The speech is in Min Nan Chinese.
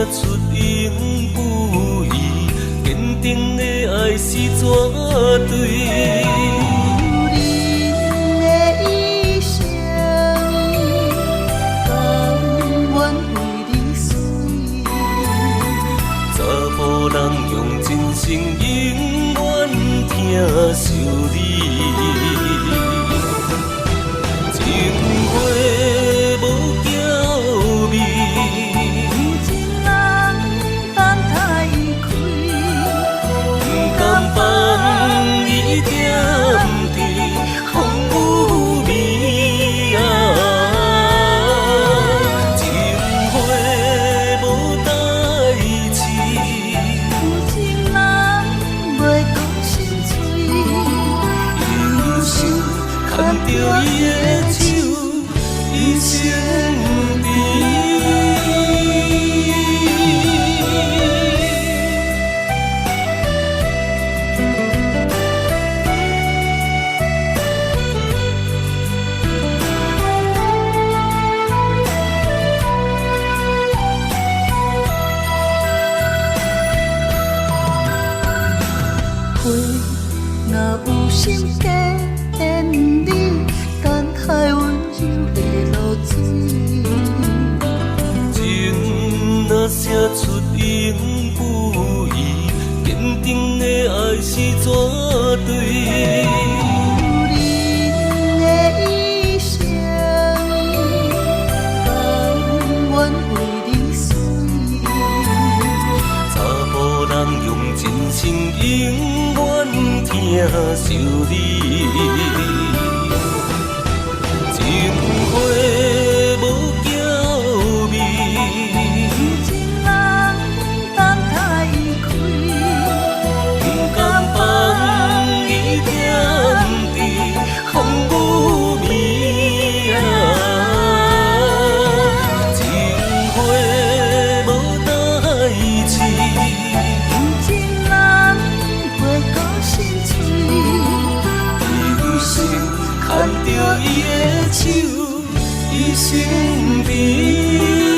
出永不移，堅定的愛是絕對。人的一生，甘願為你死。查埔人用真心永遠疼惜你。情花無嬌美，有情人等待開，不甘放伊踮佇風雨暝啊。情花無代誌，有情人袂講心碎，用心牽著伊的手，伊身邊。花若有心見你，等待溫柔的露水。情若寫出永不移，堅定的愛是絕對。人的一生，甘願為你死。查埔人用真心永遠疼惜你。情花無嬌美，有情人等待開，不甘放伊踮佇風雨暝啊。情花無代誌，有情人袂講心碎，用心牽著伊的手，伊身邊。